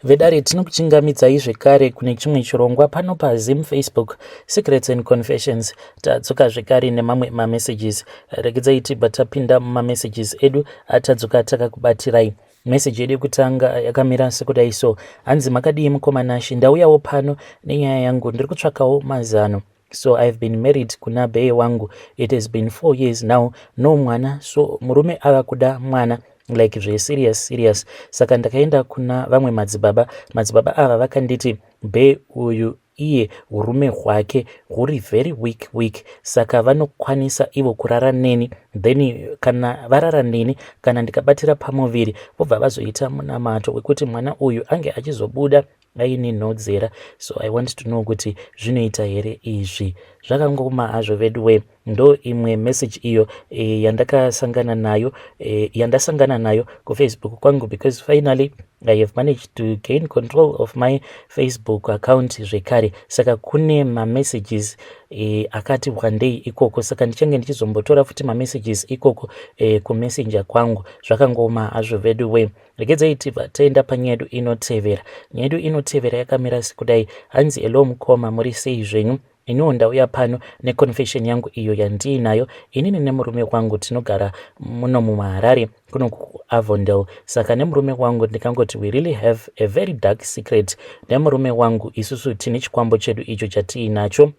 Vedare, tinokuchingamidzai zvekare kune chimwe chirongwa pano paZim Facebook Secrets and Confessions. Tadzoka zvekare nemamwe mamessages. Regedzai tibva tapinda mumamessages edu atadzoka takakubatirai. Meseji yedu yekutanga yakamira sekudai so. Hanzi, "Makadii mukoma Nashi? Ndauyawo pano nenyaya yangu, ndiri kutsvakawo mazano. So I've been married kuna bae wangu. It has been 4 years now, no mwana. So murume ava kuda mwana, like zveserious serious. Saka ndakaenda kuna vamwe madzibaba. Madzibaba ava vakanditi bae uyu iye urume hwake huri very weak weak, saka vanokwanisa ivo kurara neni. Then kana varara neni, kana ndikabatira pamuviri, vobva vazoita munamato wekuti mwana uyu ange achizobuda aine nhodzera. So I want to know kuti zvinoita here izvi?" Zvakangoma hazvo veduwe. Ndo imwe message iyo yandakasangana nayo, yandasangana nayo kuFacebook kwangu, because finally I have managed to gain control of my Facebook account zvekare. Saka kune mamessages akati wandei ikoko, saka ndichange ndichizombotora futi mamessages ikoko kuMessenger kwangu. Zvakangoma hazvo veduwe. Regedzai tibva taenda panyaya yedu inotevera. Nyaya yedu inotevera yakamira sekudai. Hanzi, "Hello mukoma, muri sei zvenyu? Iniwo ndauya pano neconfession yangu iyo yandiinayo. Inini nemurume wangu tinogara muno muHarare, kuno kuAvondale. Saka nemurume wangu, ndikangoti we really have a very dark secret nemurume wangu. Isusu tine chikwambo chedu icho chatiinacho.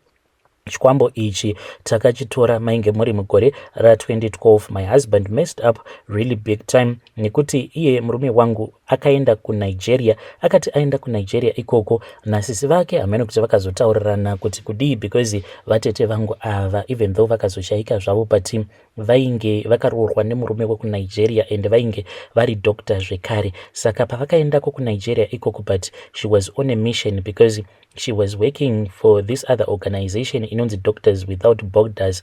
Chikwambo ichi takachitora mainge muri mugore ra2012. My husband messed up really big time, nekuti iye murume wangu akaenda kuNigeria. Akati aenda kuNigeria ikoko nasisi vake, hamene kuti vakazotaurirana kuti kudii, because vatete vangu ava, even though vakazoshayika zvavo, but vainge vakaroorwa nemurume wekuNigeria and vainge vari doctor zvekare. Saka pavakaendako kuNigeria ikoko, but she was on a mission, because she was working for this other organization inonzi Doctors Without Borders.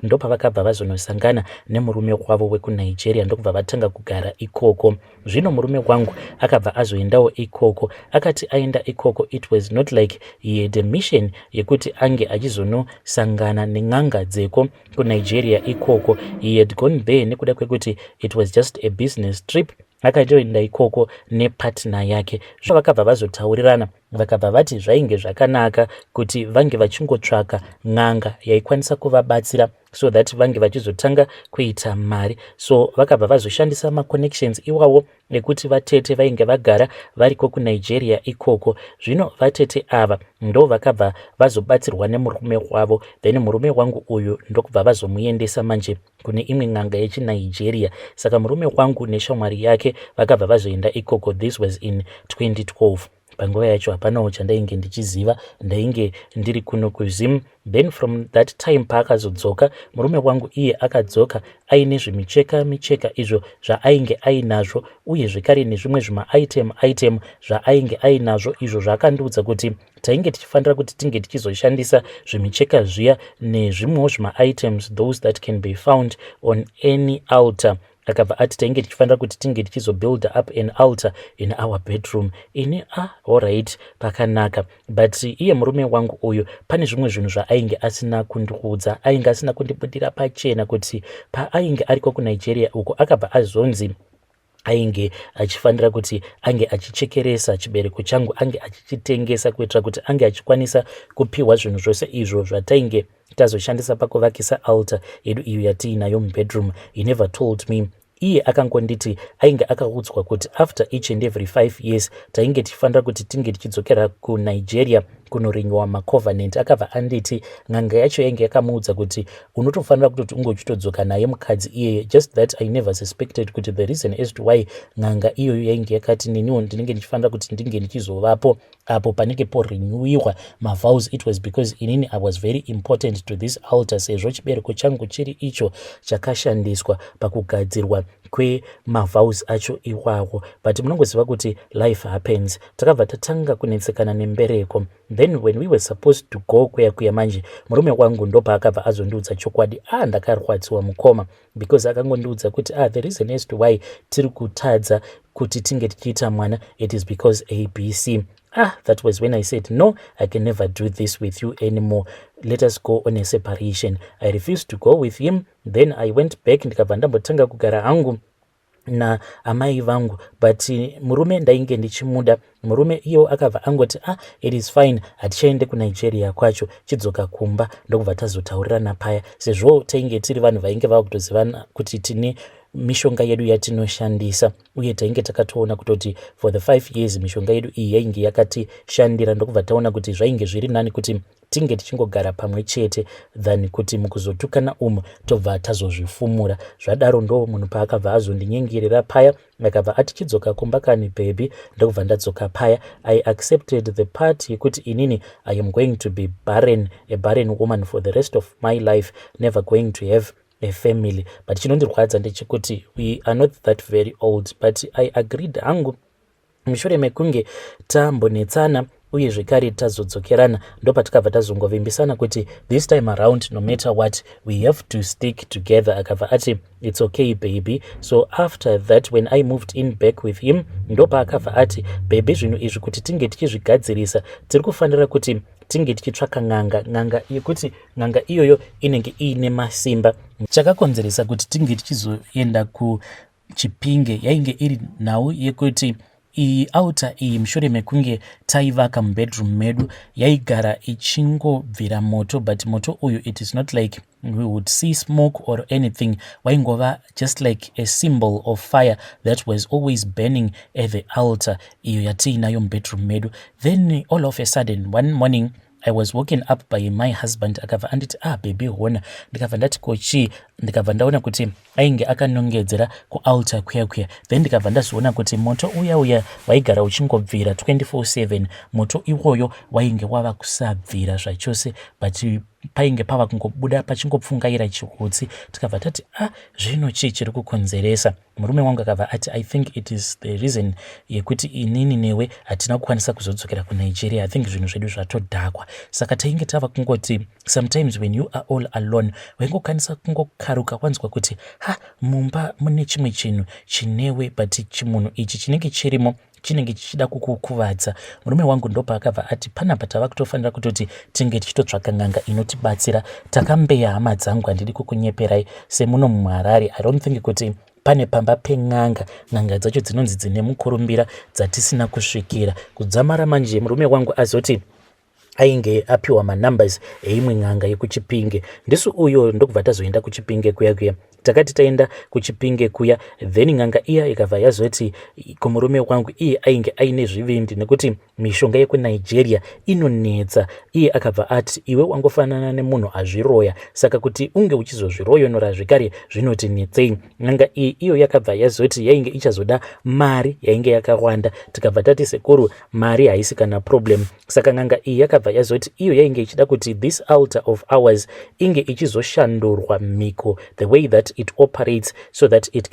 Ndopavakabva vazonosangana nemurume wavo wekuNigeria, ndokubva vatanga kugara ikoko. Zvino murume wangu akabva azoendawo ikoko. Akati aenda ikoko, it was not like he had a mission yekuti ange achizonosangana nen'anga dzeko kuNigeria ikoko. He had gone there nekuda kwekuti it was just a business trip. Akatoenda ikoko nepartner yake. Vakabva vazotaurirana, vakabva vati zvainge zvakanaka kuti vange vachingotsvaka n'anga yaikwanisa kuvabatsira so that vange vachizotanga kuita mari. So vakabva vazoshandisa maconnections iwawo ekuti vatete vainge vagara variko kuNigeria ikoko. Zvino vatete ava ndo vakabva vazobatsirwa nemurume wavo. Then murume wangu uyu ndokubva vazomuendesa manje kune imwe n'anga yechiNigeria. Saka murume wangu neshamwari yake vakabva vazoenda ikoko. This was in 2012. Panguva yacho hapanawo chandainge ndichiziva, ndainge ndiri kuno kuZim. Then from that time, paakazodzoka murume wangu iye, akadzoka aine zvimicheka micheka izvo zvaainge ainazvo, uye zvekare nezvimwe zvimaitem item zvaainge ainazvo, izvo zvaakandiudza kuti tainge tichifanira kuti tinge tichizoshandisa zvimicheka zviya nezvimwewo zvimaitems, those that can be found on any altar. Akabva ati tainge tichifanira kuti tinge tichizobuild up an altar in our bedroom. Ini, "Ah, alright, pakanaka." But iye murume wangu uyu pane zvimwe zvinhu zvaainge asina kundiudza, ainge asina kundibudira pachena, kuti paainge ariko kuNigeria uko, akabva azonzi ainge achifanira kuti ange achichekeresa chibereko changu, ange achichitengesa, kuitira kuti ange achikwanisa kupiwa zvinhu zvose izvo zvatainge tazoshandisa pakuvakisa altar yedu iyo yatiinayo mubedroom. He never told me. Iye akangonditi ainge akaudzwa kuti after each and every 5 years tainge tichifanira kuti tinge tichidzokera kuNigeria kunorenewa macovenant. Akabva anditi n'anga yacho yainge yakamuudza kuti unotofanira kutoti unge uchitodzoka naye mukadzi iyeye. Just that I never suspected kuti the reason as to why n'anga iyoyo yainge yakati neniwo ndinenge ndichifanira kuti ndinge ndichizovapo apo panenge porenewiwa mavows, it was because inini I was very important to this altar, sezvo chibereko changu chiri icho chakashandiswa pakugadzirwa kwemavows acho iwawo. But munongoziva kuti life happens. Takabva tatanga kunetsekana nembereko. Then when we were supposed to go kuya kuya manje, murume wangu ndopaakabva azondiudza chokwadi. Ah, ndakarwadziwa mukoma, because akangondiudza kuti, "Ah, the reason as to why tiri kutadza kuti tinge tichiita mwana, it is because ABC." Ah, that was when I said, "No, I can never do this with you anymore. Let us go on a separation." I refused to go with him. Then I went back, ndikabva ndambotanga kugara hangu. Naamai vangu, but murume ndainge ndichimuda. Murume iyewo akabva angoti, "Ah, it is fine, hatichaende kuNigeria kwacho, chidzoka kumba." Ndokubva tazotaurirana paya, sezvo tainge tiri vanhu vainge vava kutozivana kuti tine mishonga yedu yatinoshandisa, uye tainge takatoona kutoti for the 5 years mishonga yedu iyi yainge yakatishandira. Ndokubva taona kuti zvainge zviri nani kuti tinge tichingogara pamwe chete than kuti mukuzotukana umu tobva tazozvifumura. Zvadaro, ndo munhu paakabva azondinyengerera paya, akabva ati, "Chidzoka kumba kani, baby." Ndokubva ndadzoka paya. I accepted the part yekuti inini I am going to be barren, a barren woman for the rest of my life, never going to have a family. But chinondirwadza ndechekuti we are not that very old, but I agreed hangu. Mushure mekunge tambonetsana uye zvekare tazodzokerana, ndopatikabva tazongovimbisana kuti this time around, no matter what, we have to stick together. Akabva ati, "It's okay, baby." So after that, when I moved in back with him, ndopaakabva ati, "Baby, zvinhu izvi kuti tinge tichizvigadzirisa, tiri kufanira kuti tinge tichitsvaka n'anga, n'anga yekuti n'anga iyoyo inenge iine masimba." Chakakonzeresa kuti tinge tichizoenda kuChipinge yainge iri nhau yekuti iyi altar iyi, mushure mekunge taivaka mubedroom medu, yaigara ichingobvira moto. But moto uyu, it is not like we would see smoke or anything, waingova just like a symbol of fire that was always burning at the altar iyo yatiinayo mubedroom medu. Then all of a sudden, one morning, I was woken up by my husband. Akabva anditi, "Ah, baby, hona." Ndikabva ndati, "Kochii?" Ndikabva ndaona kuti ainge akanongedzera kualtar kuya kuya. Then ndikabva ndazoona kuti moto uya uya waigara uchingobvira 24/7, moto iwoyo wainge wava kusabvira zvachose, but painge pava kungobuda pachingopfungaira chihutsi. Tikabva tati, "Ah, zvino chii chiri kukonzeresa?" Murume wangu akabva ati, "I think it is the reason yekuti inini newe hatina kukwanisa kuzodzokera kuNigeria. I think zvinhu zvedu zvatodhakwa." Saka tainge tava kungoti sometimes when you are all alone, waingokwanisa kungokaruka wanzwa kuti, ha, mumba mune chimwe chinhu chinewe, but chimunhu ichi chinenge chirimo chinenge chichida kukukuvadza. Murume wangu ndopaakabva ati, "Panapa tava kutofanira kutoti tinge tichitotsvaka n'anga inotibatsira." Takambeya, hama dzangu, handidi kukunyeperai, semuno muHarare, I don't think kuti pane pamba pen'anga, n'anga dzacho dzinonzi dzine mukurumbira, dzatisina kusvikira kudzamara manje murume wangu azoti ainge apiwa manumbers eimwe n'anga yekuChipinge. Ndisu uyo ndokubva tazoenda kuChipinge kuya kuya. Takati taenda kuChipinge kuya, then n'anga iya ikabva yazoti kumurume wangu, iye ainge aine zvivindi nekuti mishonga yekuNigeria inonetsa, iye akabva ati, "Iwe wangofanana nemunhu azviroya, saka kuti unge uchizozviroyonora zvekare zvinoti netsei." N'anga iyi iyo yakabva yazoti yainge ichazoda mari yainge yakawanda. Tikabva tati, "Sekuru, mari haisi kana problem." Saka n'anga iyi yakabva yazoti iyo yainge ichida kuti this altar of ours inge ichizoshandurwa mhiko, the way that it operates, so that it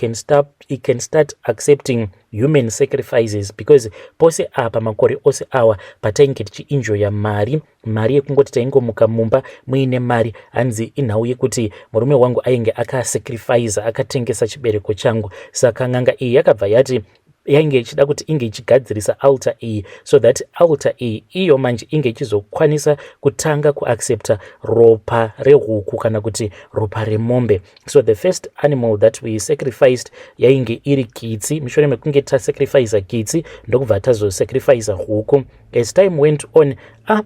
can start accepting human sacrifices, because pose apa, makore ose awa patainge tichienjoya mari, mari yekungoti taingomuka mumba muine mari, hanzi inhau yekuti murume wangu ainge akasacrifica, akatengesa chibereko changu. Saka n'anga iyi yakabva yati yainge ichida kuti inge ichigadzirisa altar iyi, so that altar iyi iyo manje inge ichizokwanisa kutanga kuaccepta ropa rehuku kana kuti ropa remombe. So the first animal that we sacrificed yainge iri kitsi. Mushure mekunge tasacrifica kitsi, ndokubva tazosacrifica huku. As time went on, ah,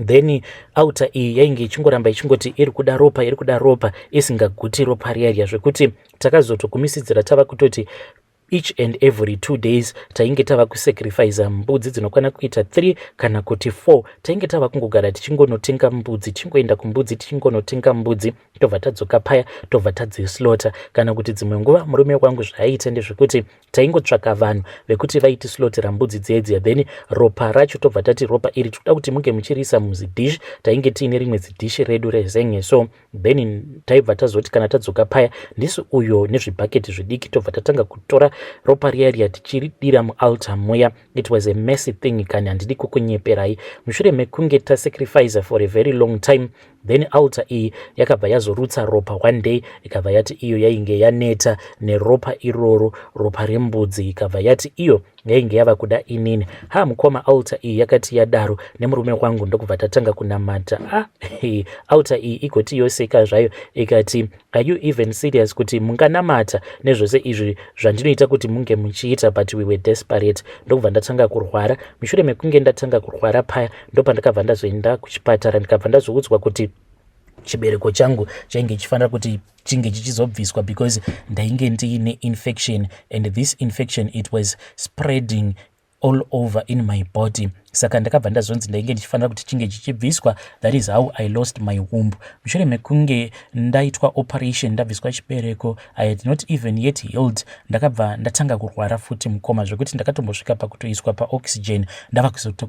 then altar iyi yainge ichingoramba ichingoti iri kuda ropa, iri kuda ropa, isingaguti ropa riya riya, zvekuti takazotokumisidzira tava kutoti each and every 2 days tainge tava kusacrifica mbudzi dzinokwana kuita 3 kana kuti 4. Tainge tava kungogara tichingonotenga mbudzi, tichingoenda kumbudzi, tichingonotenga mbudzi, tobva tadzoka paya, tobva tadzislaughter. Kana kuti dzimwe nguva murume wangu zvaaiita ndezvekuti taingotsvaka vanhu vekuti vaitislaughtera mbudzi dzedziya, then ropa racho tobva tati, "Ropa iri toda kuti munge muchiriisa muzidhishi." Tainge tiine rimwe zidhishi redu rezenge. So then taibva tazoti kana tadzoka paya, ndisi uyo nezvibhaketi zvidiki, tobva tatanga kutora ropa riya riya tichiridira mualtar muya. It was a messy thing kani, handidi kukunyeperai. Mushure mekunge tasacrifica for a very long time, Then altar iyi yakabva yazorutsa ropa one day, ikabva yati iyo yainge yaneta neropa iroro, ropa rembudzi, ikabva yati iyo yainge yava kuda inini. Ha, mukoma, altar iyi yakati yadaro nemurume wangu ndokubva tatanga kunamata. Ah, altar iyi igoti yoseka zvayo ikati, "Are you even serious kuti munganamata nezvose izvi zvandinoita kuti munge muchiita?" But we were desperate. Ndokubva ndatanga kurwara. Mushure mekunge ndatanga kurwara paya, ndopandakabva ndazoenda kuchipatara, ndikabva ndazoudzwa kuti chibereko changu chainge chifanira kuti chinge chichizobviswa because ndainge ndiine infection, and this infection, it was spreading all over in my body. Saka ndakabva ndazonzi ndainge ndichifanira kuti chinge chichibviswa. That is how I lost my womb. Mushure mekunge ndaitwa operation, ndabviswa chibereko, I had not even yet healed, ndakabva ndatanga kurwara futi, mukoma, zvekuti ndakatombosvika pakutoiswa paoxygen,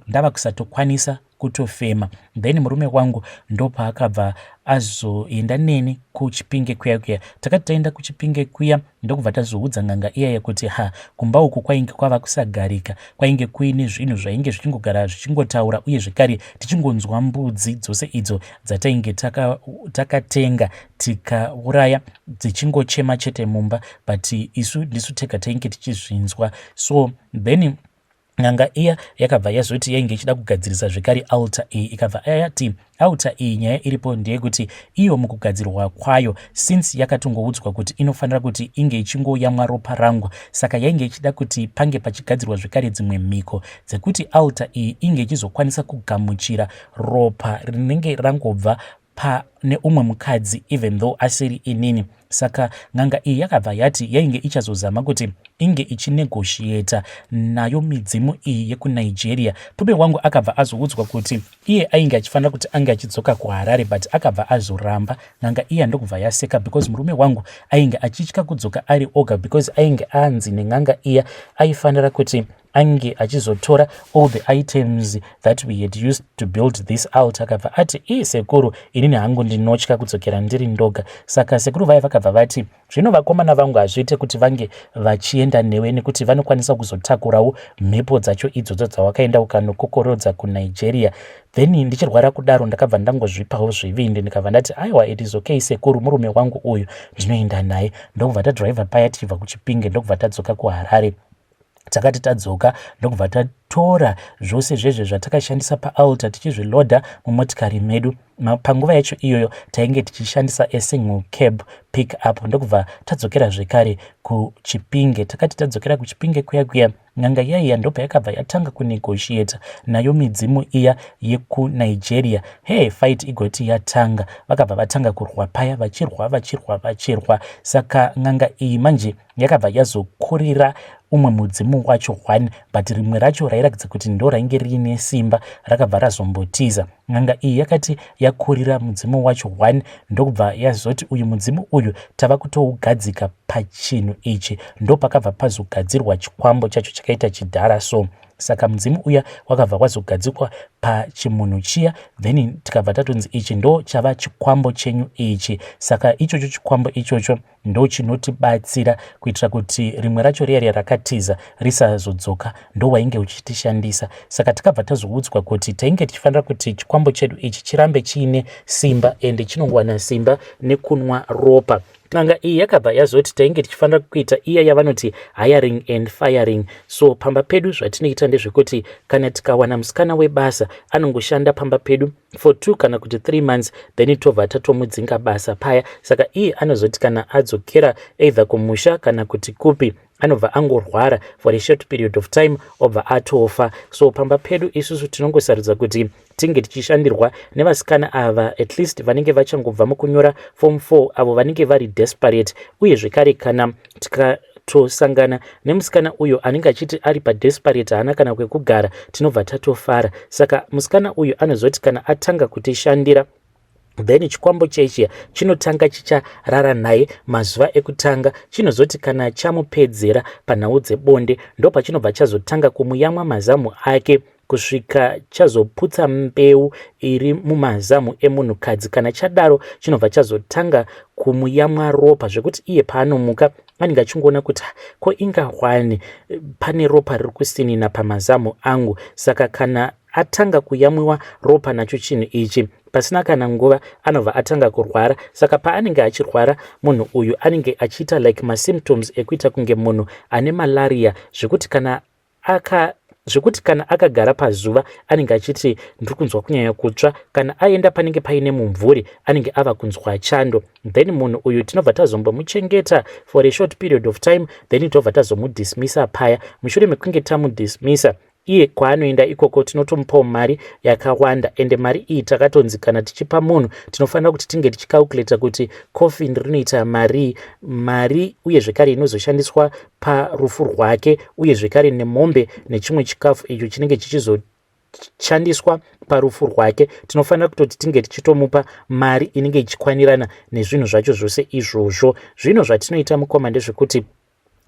ndava kusatokwanisa kutofema. Then murume wangu ndopaakabva azoenda neni kuChipinge kuya kuya. Takati taenda kuChipinge kuya, ndokubva tazoudza n'anga iya yekuti ha, kumba uku kwainge kwava kusagarika, kwainge kuine zvinhu zvainge zvichingogara zvichingotaura, uye zvekare tichingonzwa mbudzi dzose idzo dzatainge takatenga tikauraya dzichingochema chete mumba, but isu ndisu tega tainge tichizvinzwa. So then n'anga iya yakabva yazoti yainge ichida kugadzirisa zvekare altar iyi. Ikabva yati altar iyi, nyaya iripo ndeyekuti iyo mukugadzirwa kwayo, since yakatongoudzwa kuti inofanira kuti inge ichingoyamwa ropa rangu, saka yainge ichida kuti pange pachigadzirwa zvekare dzimwe mhiko dzekuti altar iyi inge ichizokwanisa kugamuchira ropa rinenge rangobva pane umwe mukadzi, even though asiri inini. Saka n'anga iyi yakabva yati yainge ichazozama kuti inge ichinegotiata nayo midzimu iyi yekuNigeria. Murume wangu akabva azoudzwa kuti iye ainge achifanira kuti ange achidzoka kuHarare, but akabva azoramba. N'anga iya ndokubva yaseka because murume wangu ainge achitya kudzoka ari oga, because ainge anzi nen'anga iya aifanira kuti ange achizotora all the items that we had used to build this altar. Akabva ati, "Ii, sekuru, inini hangu ndinotya kudzokera ndiri ndoga." Saka sekuru vaya vakabva vati, "Zvino vakomana vangu hazviite kuti vange vachienda newe, nekuti vanokwanisa kuzotakurawo mhepo dzacho idzodzo dzawakaenda ukanokokorodza kuNigeria." Then ndichirwara kudaro, ndakabva ndangozvipawo zvivindi, ndikabva ndati, "Aiwa, it is okay sekuru, murume wangu uyu, ndinoenda naye." Ndokubva tadhiraivha paya tichibva kuChipinge, ndokubva tadzoka kuHarare. Takati tadzoka, ndokubva tatora zvose zvezve zvatakashandisa paaltar, tichizvilodha mumotikari medu. Panguva yacho iyoyo tainge tichishandisa asingle cab pick up. Ndokubva tadzokera zvekare kuChipinge. Takati tadzokera kuChipinge kuya kuya, n'anga iyaiya ndobva yakabva yatanga kunegotiata nayo midzimu iya yekuNigeria. Hey, fight igoti yatanga, vakabva vatanga kurwa paya, vachirwa, vachirwa, vachirwa. Saka n'anga iyi manje yakabva yazokurira umwe mudzimu wacho one, but rimwe racho rairatidza kuti ndo rainge riine simba rakabva razombotiza. N'anga iyi yakati yakurira mudzimu wacho one, ndokubva yazoti uyu mudzimu uyu tava kutougadzika pachinhu ichi. Ndopakabva pazogadzirwa chikwambo chacho chakaita chidhara. So saka mudzimu uya wakabva wazogadzikwa pachimunhu chiya. Then tikabva tatonzi ichi ndo chava chikwambo chenyu ichi. Saka ichocho chikwambo ichocho ndo chinotibatsira kuitira kuti rimwe racho riya riya rakatiza risazodzoka, ndo wainge uchitishandisa. Saka tikabva tazoudzwa kuti tainge tichifanira kuti chikwambo chedu ichi chirambe chiine simba, ende chinongowana simba nekunwa ropa. N'anga iyi yakabva yazoti tainge tichifanira kuita iya yavanoti hiring and firing. So pamba pedu zvatinoita ndezvekuti kana tikawana musikana webasa, anongoshanda pamba pedu for 2 kana kuti 3 months, then tobva tatomudzinga basa paya. Saka iye anozoti kana adzokera either kumusha kana kuti kupi, anobva angorwara for a short period of time, obva atofa. So pamba pedu isusu tinongosarudza kuti tinge tichishandirwa nevasikana ava, at least vanenge vachangobva mukunyora form 4, avo vanenge vari desperate. Uye zvekare kana tikatosangana nemusikana uyo anenge achiti ari padesperate, haana kana kwekugara, tinobva tatofara. Saka musikana uyu anozoti kana atanga kutishandira, then chikwambo chechiya chinotanga chicharara naye mazuva ekutanga. Chinozoti kana chamupedzera panhau dzebonde, ndopachinobva chazotanga kumuyamwa mazamu ake kusvika chazoputsa mbeu iri mumazamu emunhukadzi. Kana chadaro, chinobva chazotanga kumuyamwa ropa, zvekuti iye paanomuka anenge achingoona kuti ko ingahwani pane ropa riri kusinina pamazamu angu. Saka kana atanga kuyamwiwa ropa nacho chinhu ichi, Pasina kana nguva anobva atanga kurwara. Saka paanenge achirwara munhu uyu anenge achiita like masymptoms ekuita kunge munhu ane malaria, zvekuti kana akagara pazuva anenge achiti, "Ndiri kunzwa kunyanya kutsva." Kana aenda panenge paine mumvuri anenge ava kunzwa chando. Then munhu uyu tinobva tazombomuchengeta for a short period of time, then tobva tazomudismissa paya. Mushure mekunge tamudismissa, iye kwaanoenda ikoko tinotomupawo mari yakawanda. Ende mari iyi takatonzi kana tichipa munhu tinofanira kuti tinge tichicalculata kuti coffin rinoita mari mari, uye zvekare inozoshandiswa parufu rwake, uye zvekare nemombe nechimwe chikafu icho chinenge chichizoshandiswa parufu rwake. Tinofanira kutoti tinge tichitomupa mari inenge ichikwanirana nezvinhu zvacho zvose izvozvo. Zvino zvatinoita, mukoma, ndezvekuti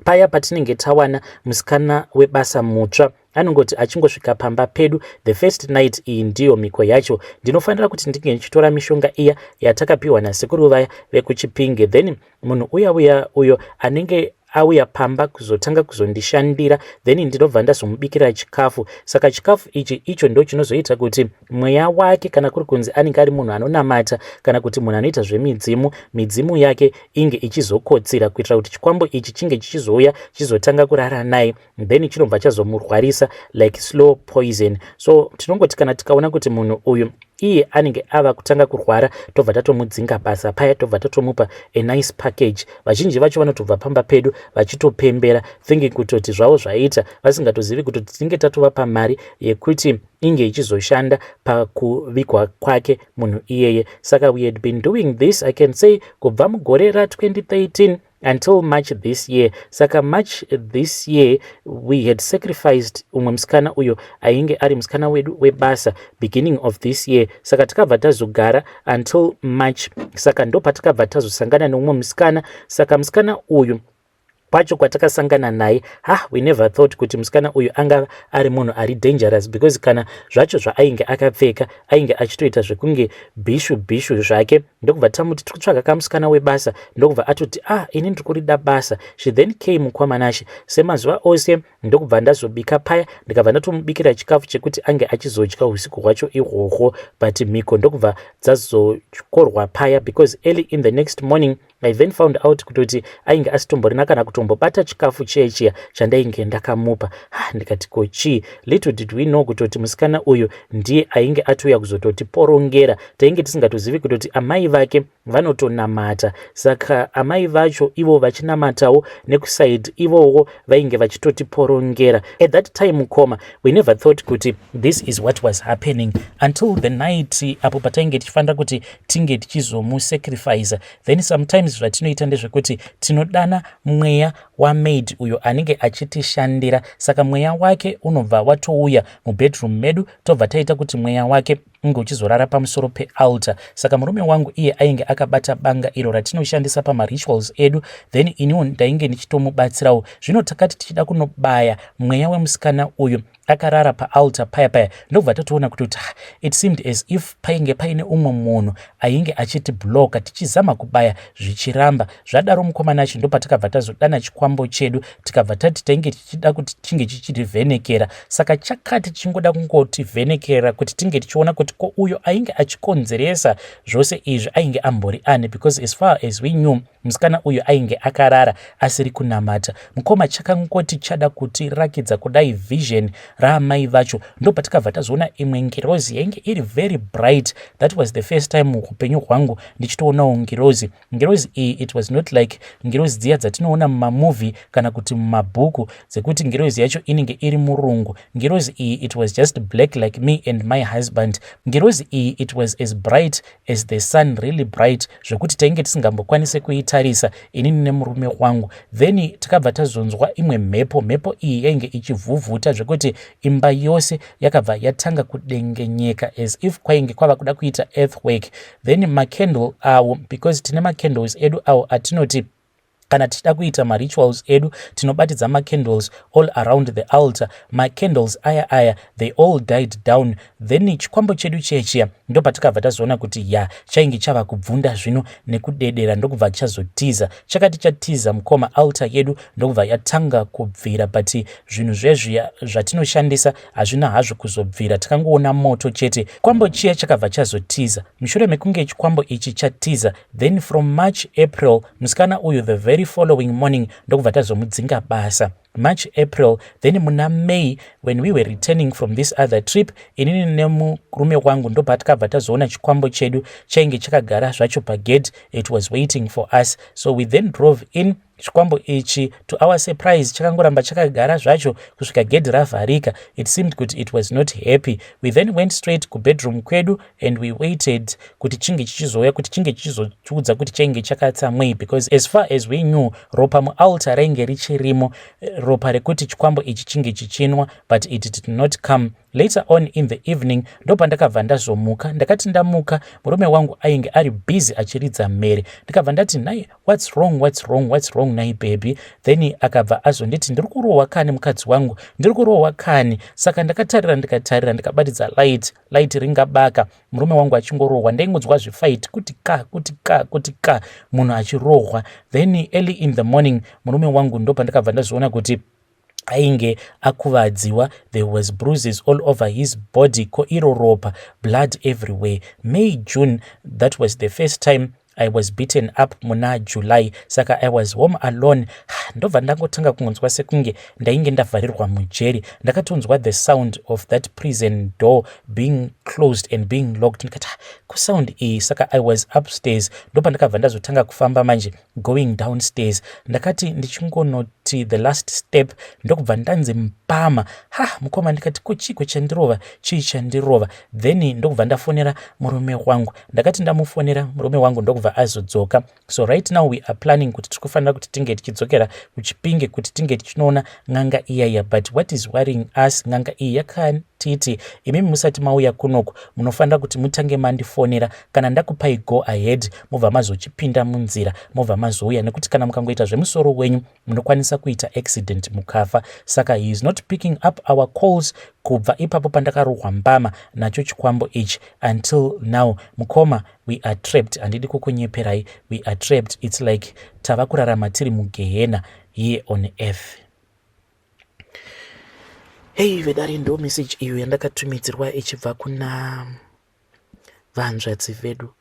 paya patinenge tawana musikana webasa mutsva, anongoti achingosvika pamba pedu the first night, iyi ndiyo mhiko yacho, ndinofanira kuti ndinge ndichitora mishonga iya yatakapiwa nasekuru vaya vekuChipinge. Then munhu uya uya uyo anenge auya pamba kuzotanga kuzondishandira, then ndinobva ndazomubikira chikafu. Saka chikafu ichi icho ndo chinozoita kuti mweya wake, kana kuri kunzi anenge ari munhu anonamata kana kuti munhu anoita zvemidzimu, midzimu yake inge ichizokotsira, kuitira kuti chikwambo ichi chinge chichizouya chizotanga kurara naye, then chinobva chazomurwarisa like slow poison. So tinongoti kana tikaona kuti munhu uyu iye anenge ava kutanga kurwara, tobva tatomudzinga basa paya, tobva tatomupa a nice package. Vazhinji vacho vanotobva pamba pedu vachitopembera, thinking kutoti zvavo zvaita, vasingatozivi kutoti tinenge tatovapa mari yekuti inge ichizoshanda pakuvigwa kwake munhu iyeye. Saka we had been doing this, I can say, kubva mugore ra2013 until March this year. Saka March this year we had sacrificed umwe musikana uyo ainge ari musikana wedu webasa beginning of this year. Saka takabva tazogara until March. Saka ndo patakabva tazosangana neumwe musikana. Saka musikana uyu kwacho kwatakasangana naye, ha, we never thought kuti musikana uyu anga ari munhu ari dangerous, because kana zvacho zvaainge akapfeka ainge achitoita zvekunge bhishu bhishu zvake. Ndokubva tamuti tiri kutsvaga kamusikana webasa, ndokubva atoti, "Ah, ini ndiri kurida basa." She then came kwaManashe semazuva ose, ndokubva ndazobika paya, ndikabva ndatomubikira chikafu chekuti ange achizodya usiku hwacho ihwohwo. But mhiko ndokubva dzazotyorwa paya, because early in the next morning I then found out kutoti ainge asitomborina kana kutombobata chikafu chiya chandainge ndakamupa. Ha, ndikati, "Ko chii?" Little did we know kutoti musikana uyu ndiye ainge atouya kuzototiporongera. Tainge tisingatozivi kutoti amai vake vanotonamata. Saka amai vacho ivo vachinamatawo nekuside, ivowo vainge vachitotiporongera at that time. Mukoma, we never thought kuti this is what was happening until the night apo patainge tichifanira kuti tinge tichizomusacrifica. Then sometimes zvatinoita ndezvekuti tinodana mweya wamaid uyo anenge achitishandira. Saka mweya wake unobva watouya mubedroom medu, tobva taita kuti mweya wake unge uchizorara pamusoro pealtar. Saka murume wangu iye ainge akabata banga iro ratinoshandisa pamarituals edu, then iniwo ndainge ndichitomubatsirawo. Zvino takati tichida kunobaya mweya wemusikana uyu akarara paaltar paya paya, ndobva tatoona kuti it seemed as if painge paine umwe munhu ainge achitibloka, tichizama kubaya zvichiramba. Zvadaro, mukomana acho, ndopatakabva tazodana chikwambo chedu, tikabva tati tainge tichida kuti chinge chichitivhenekera. Saka chakati chingoda kungotivhenekera kuti tinge tichiona kuti ko uyo ainge achikonzeresa zvose izvi ainge ambori ani, because as far as we knew, musikana uyu ainge akarara asiri kunamata. Mukoma, chakangoti chada kutirakidza kudai vision raamai vacho, ndopatakabva tazoona imwe ngirozi yainge iri very bright. That was the first time muupenyu hwangu ndichitoonawo ngirozi. Ngirozi iyi, it was not like ngirozi dziya dzatinoona mumamovie kana kuti mumabhuku, dzekuti ngirozi yacho inenge iri murungu. Ngirozi iyi, it was just black like me and my husband. Ngirozi iyi, it was as bright as the sun, really bright, zvekuti tainge tisingambokwanisi kuitarisa inini nemurume wangu. Then takabva tazonzwa imwe mhepo. Mhepo iyi yainge ichivhuvhuta zvekuti imba yose yakabva yatanga kudengenyeka, as if kwainge kwava kuda kuita earthquake. Then macandle awo, because tine macandles edu awo atinoti Kana tichida kuita marituals edu, tinobatidza macandles all around the altar. Macandles aya aya, they all died down. Then chikwambo chedu chechiya, ndopatikabva tazoona kuti ya, chainge chava kubvunda zvino nekudedera, ndokubva chazotiza. Chakati chatiza, mukoma, altar yedu ndokubva yatanga kubvira, but zvinhu zvezviya zvatinoshandisa hazvina hazvo kuzobvira, takangoona moto chete. Chikwambo chiya chakabva chazotiza. Mushure mekunge chikwambo ichi chatiza, then from March, April, musikana uyu, the very following morning, ndokubva tazomudzinga basa. March, April, then muna May, when we were returning from this other trip, inini nemurume wangu, ndobva tikabva tazoona chikwambo chedu chainge chakagara zvacho pagate. It was waiting for us, so we then drove in. Chikwambo ichi, to our surprise, chakangoramba chakagara zvacho kusvika gedhi ravharika. It seemed kuti it was not happy. We then went straight kubedroom kwedu and we waited kuti chinge chichizouya, kuti chinge chichizotiudza kuti chainge chakatsamwei, because as far as we knew, ropa mualtar rainge richirimo, ropa rekuti chikwambo ichi chinge chichinwa, but it did not come. Later on in the evening, ndopandakabva ndazomuka. Ndakati ndamuka, murume wangu ainge ari busy achiridza mhere. Ndikabva ndati, "Nai, what's wrong? What's wrong? What's wrong, nai baby?" Then akabva azonditi, "Ndiri kurohwa kani, mukadzi wangu, ndiri kurohwa kani." Saka ndakatarira, ndikatarira, ndikabatidza light, light ringabaka, murume wangu achingorohwa. Ndaingonzwa zvifight, kuti ka, kuti ka, kuti ka, munhu achirohwa. Then early in the morning, murume wangu, ndopandakabva ndazoona kuti ainge akuvadziwa. There was bruises all over his body, ko iro ropa, blood everywhere. May, June, that was the first time I was beaten up. Muna July, saka I was home alone. Ndobva ndangotanga kungonzwa sekunge ndainge ndavharirwa mujeri. Ndakatonzwa the sound of that prison door being closed and being locked. Ndikati, "Kusound iyi?" Saka I was upstairs. Ndopandakabva ndazotanga kufamba manje, going downstairs. Ndakati ndichingonoti the last step, ndokubva ndanzi mpama. Ha, mukoma, ndikati, "Kuchiko chandirova? Chii chandirova?" Then ndokubva ndafonera murume wangu. Ndakati ndamufonera murume wangu, ndokubva azodzoka. So right now we are planning kuti tiri kufanira kuti tinge tichidzokera kuChipinge kuti tinge tichinoona n'anga iyaya. But what is worrying us, n'anga iyi yakatiti, "Imimi musati mauya kunoku, munofanira kuti mutange mandifonera. Kana ndakupai go ahead, mobva mazochipinda munzira, mobva mazouya, nekuti kana mukangoita zvemusoro wenyu, munokwanisa kuita accident mukafa." Saka he is not picking up our calls kubva ipapo pandakarohwa mbama nacho chikwambo ichi until now. Mukoma, we are trapped. Handidi kukunyeperai, we are trapped. It's like tava kurarama tiri mugehena here on earth. Hei vedare, ndo message iyo yandakatumidzirwa ichibva kuna vanzvadzi vedu.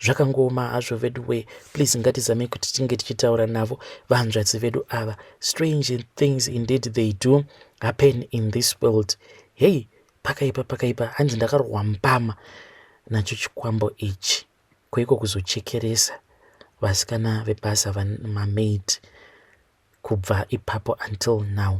Zvakangooma hazvo vedu we. Please, ngatizamei kuti tinge tichitaura navo vanzvadzi vedu ava. Strange things indeed, they do happen in this world. Hei, pakaipa, pakaipa. Hanzi, "Ndakarohwa mbama nacho chikwambo ichi." Kweiko kuzochekeresa vasikana vebasa, mamaid, kubva ipapo until now.